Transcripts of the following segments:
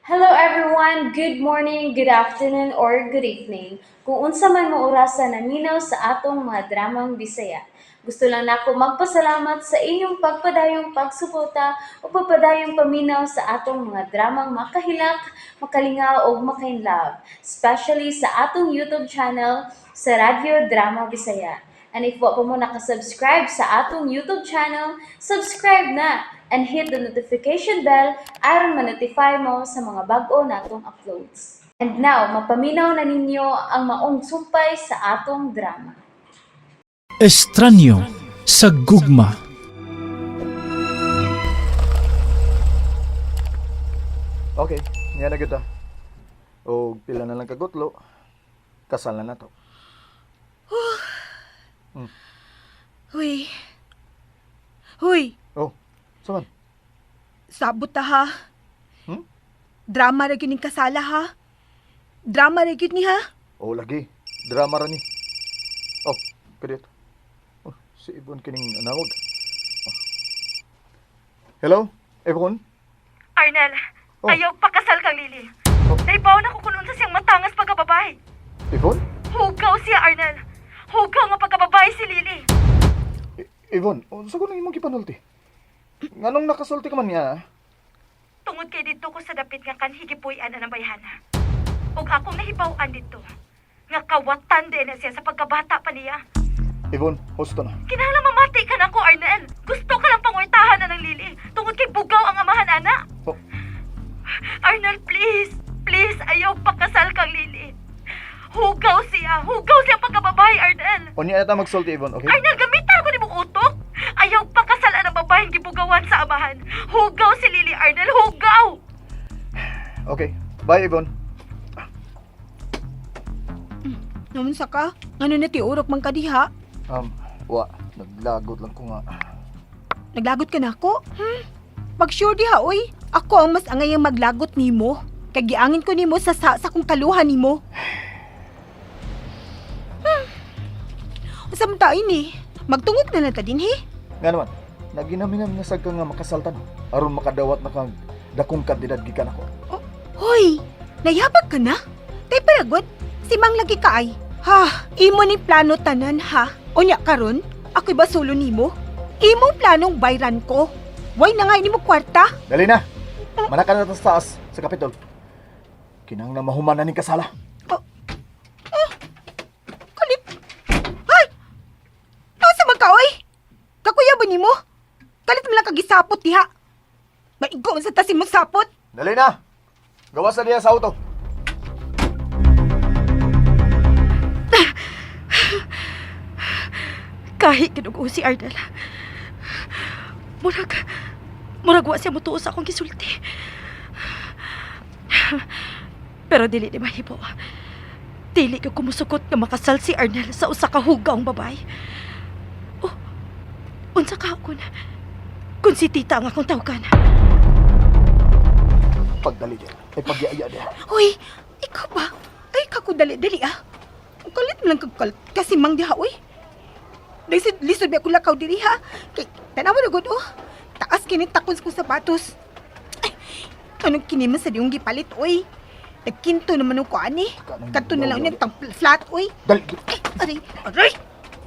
Hello everyone! Good morning, good afternoon, or good evening. Kung unsa man mo orasa naminaw sa atong mga dramang Bisaya. Gusto lang nako magpasalamat sa inyong pagpadayong pagsuporta o pagpadayong paminaw sa atong mga dramang makahilak, makalingaw ug makainlove, especially sa atong YouTube channel sa Radyo Drama Bisaya. And if wa pa mo nakasubscribe sa atong YouTube channel, subscribe na and hit the notification bell aron ma-notify mo sa mga bag-o natong uploads. And now, mapaminaw na ninyo ang maong sumpay sa atong drama. Estranyo sa gugma. Okay, nga na gyud ta. Og pila na lang kagutlo, kasal na nato. Huy. Huy, Oh, saman? sabot ta ha. Hmm? Drama ra gyud ning kasala ha. Drama ra gyud ni ha. Oh, lagi. Drama ra ni. Oh, kadiyot. Oh, si Ibon kining anawag. Oh. Hello, Ibon? Arnel, Oh. ayaw pakasal kang Lily. Oh. Naibaw na ko kung unsa siyang matangas pagkababae. Ibon? Hugaw siya, Arnel. Hugaw nga pagkababae si Lily. Ibon, unsa ko nang imong gipanulti? Nganong nakasulti ka man niya? Ah? Tungod kay didto ko sa dapit nga kanhi gipuy-an ang bayhana. Ug akong nahibaw-an didto nga kawatan din na siya sa pagkabata pa niya. Ibon, husto na. Kinahanglan mamati ka nako, Arnel. Gusto ka lang pangwartahan na ng Lily tungod kay bugaw ang amahan ana. Oh, Arnel, please. Please, ayaw pakasal kang Lily. Hugaw siya. Hugaw siya pagkababae, Arnel. unya na ta magsulti, Ibon, okay? Arnel, gamitan ko ni mong utok. Ayaw pakasalan ang babaeng gibugawan sa amahan. Hugaw si Lily, Arnel. Hugaw! Okay. Bye, Ibon. Naunsa ka? Ngano na tiurok man ka diha? Wa, naglagot lang ko nga. Naglagot ka na ako? Hmm? Pag sure diha oy, ako ang mas angayang maglagot nimo. Kay giangin ko nimo sa kong kaluhan nimo. Unsa man ta ini? Magtungok na lang ta dinhi. Nga naman, naginaminam na sad ka nga makasaltan. Aron makadawat na kang dakong kandidad gikan ako. Hoy, nayabag ka na? Tay paragod, si Mang lagi ka ay. Ha, imo ni plano tanan ha. Unya karon, ako'y basulo nimo. Imong planong bayran ko. Way na nga ini mo kwarta. Dali na! Manaka na ta sa taas, sa kapitol. Kinang na mahuman na ning kasala. Kalit. Ay! Asa man ka oy? Kakuya ba nimo? Kalit mo lang kagisapot diha. Maigo sa tasim mo sapot. Dali na! Gawas na diya sa auto. Kahit ginugo si Arnel. Murag, murag wa siya mutuo sa akong gisulti. Pero dili ni mahibo. Dili ko kumusukot nga makasal si Arnel sa usa ka hugawng babae. Oh, unsa ka kun? Kun si tita ang akong tawgan. Pagdali diya. Ay pagyaya diya. Hoy, ikaw ba? Ay, kako dali-dali ah. Ang Kalit mo lang kagkalit kasi mang diha, uy. Lisod, lisod ba ako lakaw diri ha? Kay, tanawa na gud oh. Taas kini takon ko sapatos. Ay, anong kini man sa diyong gipalit, uy. Nagkinto naman ang kuan eh. Kadto na lang unyang tang flat, uy. Dali! Ay, aray, aray!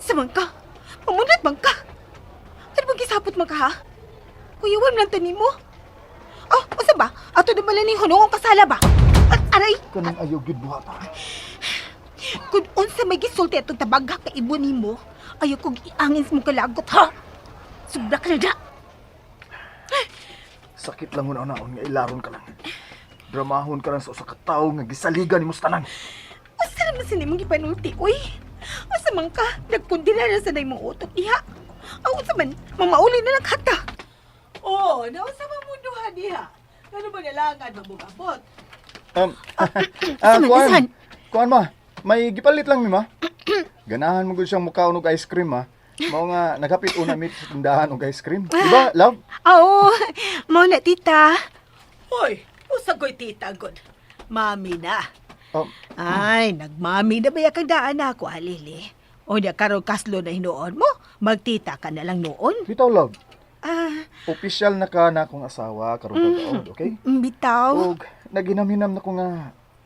Samang ka? Pamunot man ka? Ano bang gisapot man ka ha? Kuyawan lang tanim mo. Oh, usa ba? Ato na pala ni hunong ang kasala ba? At aray, Kanang ayaw gyud buhata. kung unsa may gisulti atong tabagha ka ibo nimo, ayaw kong iangin sa mong kalagot ha. Sobra ka na da. Sakit lang una-unaon nga ilaron ka lang. Dramahon ka lang sa usa ka tawo nga gisaligan nimo sa tanan. Usa naman sa nimong gipanulti, uy. Usa man ka, nagkundila na sa imong utok diha. Aw, usa man, mamauli na lang kata. Oh, nausa man mo duha diha. Ngano ba nalangan mabugabot? Saan man, Kuan, saan? kuan ma, may gipalit lang mi ma. Ganahan mo gud siyang mukaon og ice cream ma. Mao nga naghapit una mi sa tindahan og ice cream. Di ba, love? Oo, mao na tita. Hoy, usa ko'y tita god. Mami na. Um, Ay, nagmami na ba kang daan ako, alili? O niya karon kaslo na hinuon mo, magtita ka na lang noon. Bitaw love. Ah, Official na ka na akong asawa karon pagkaon, okay? bitaw. Og Naghinam-hinam na ko nga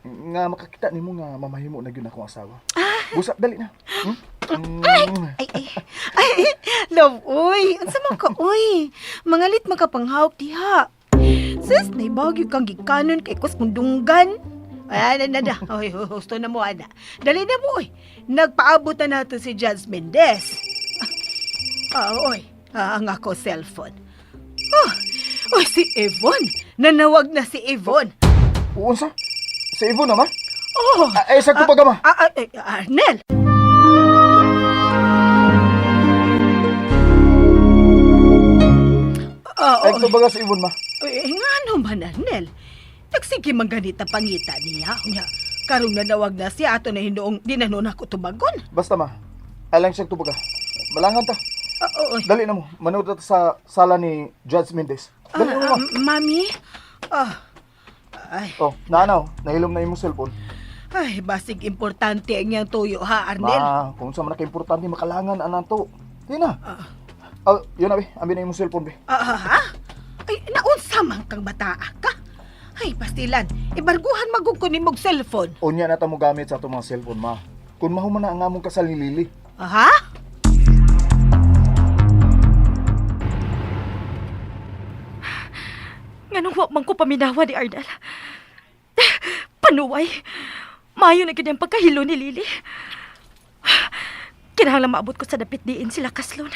nga makakita nimo nga mamahimo na gyud akong asawa. Busa, dali na. Ay, ay, ay, love, uy. Unsa man ka, uy. Mangalit makapanghawk diha. Sis, naibagyo kang gikanon kay kus kundunggan. Ay, na, na, na. Oy, husto na mo, ana. Dali na mo, uy. Nagpaabot na nato si Judge Mendez. Ah, ah, oy. Ah, ang ako cellphone. Oh, oy, si Evon. Nanawag na si Evon. Unsa? Si Ivon na ma? Oh. Ah, eh, sa tubaga ma. Ah, ah, eh, Arnel. Ah, Ay, oy. tubaga si Ivon ma. Eh, nga naman, Arnel. Nagsige man ganita pangita niya. Unya, karong nanawag na siya ato na hinuong di na noon ako tubagon. Basta ma. Alang siyang tubaga. Malangan ta. Ah, oy. Dali na mo. Manood ta sa sala ni Judge Mendez. Dali na Ah, mo ma. mami? Ah, ay, Oh, naanaw. Nahilom na imong cellphone. ay, basig importante ang iyang tuyo ha, Arnel. Ma, kung sa man importante makalangan anan to. Di na. Ah, yun na be. Abi na imong cellphone be. Ah, ah, ha? Ay, naunsa man kang bataa ka? Ay, pastilan, ibarguhan magug ko nimog cellphone. Unya na ta mo gamit sa atong mga cellphone ma. Kung mahuman na ang among kasal ni Lily. Aha? Nganong wa man ko paminawa ni Arnel. Panuway. Maayo na gid ang pagkahilo ni Lily. Kinahanglan maabot ko sa dapit diin sila kaslon.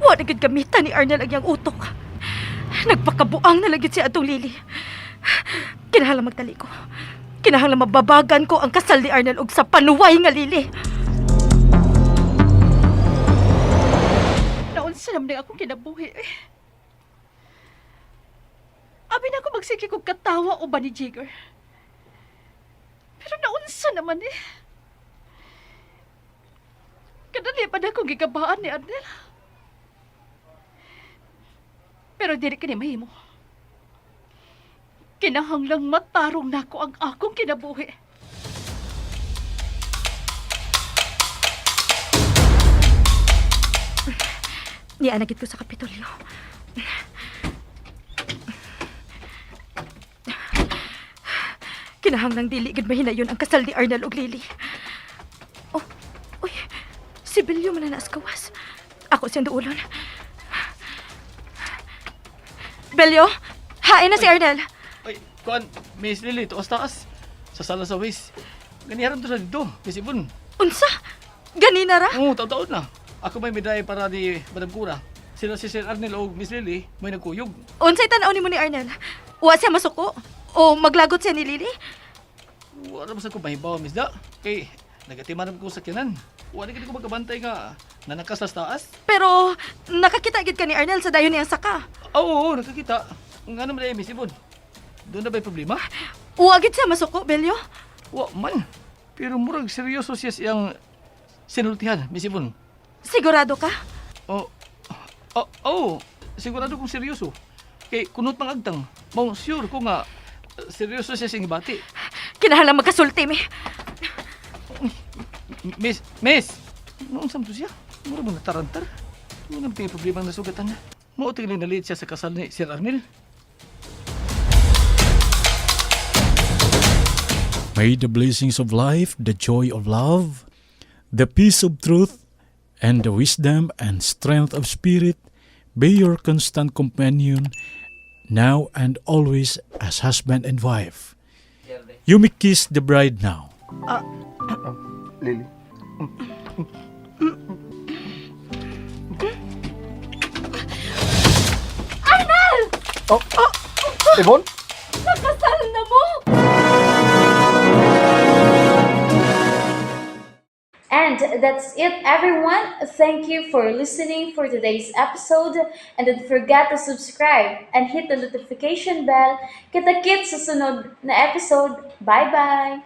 Wa na gid gamitan ni Arnel ang iyang utok. Nagpakabuang na lang gid si atong Lily. Kinahanglan magtali ko. Kinahanglan mababagan ko ang kasal ni Arnel og sa panuway nga Lily. Naunsa naman ang akong kinabuhi eh. Abi na ako magsige kog katawa o ba ni Jigger. Pero naunsa naman eh. Kadali pa na akong gigabaan ni Arnel. Pero dili kini mahimo. Kinahanglang matarong nako ang akong kinabuhi. Nianagit ko sa Kapitolyo. Kinahanglang dili gid mahinayon ang kasal ni Arnel ug Lily. Oh, uy, si Belyo man na naas kawas. Ako siyang duulon. Belyo, hain na si Arnel. Ay, kuan, Miss Lily, tuos taas. Sa sala sa waist. Ganiharan to sa dito, Miss Ibon. Unsa? Ganina ra? Oo, taon-taon na. Ako may medaya para ni Madam Cura. Sila si Sir Arnel o Miss Lily, may nagkuyog. Unsay tan-aw nimo ni Arnel? Wa siya masuko? O maglagot siya ni Lily? Wala ba sa ko mahibaw, Miss Da? Kay, nagatiman ko sa kinan. Wala gid ko magkabantay nga nanakas sa taas. Pero nakakita gid ka ni Arnel sa dayon niyang saka. Oo, oo, nakakita. Nga naman ay, Miss Ibon. Doon na ba'y problema? Wa gid siya masuko, Belyo. Wa man. Pero murag seryoso siya siyang sinultihan, Miss Ibon. Sigurado ka? Oh, oh, oh, sigurado kong seryoso. Kay kunot mang agtang, mao sure ko nga seryoso siya siyang ibati. Kinahanglan magkasulti mi. Miss, miss! Noong samto siya, mura mo natarantar. Mura mo tingin problema ang nasugatan na. Mao tingin nalit siya sa kasal ni Sir Arnel. May the blessings of life, the joy of love, the peace of truth, and the wisdom and strength of spirit be your constant companion now and always as husband and wife. You may kiss the bride now. Lily. Arnel! Oh, Ivon? Nakasal na mo! And that's it, everyone. Thank you for listening for today's episode. And don't forget to subscribe and hit the notification bell. Kita-kits sa sunod na episode. Bye-bye!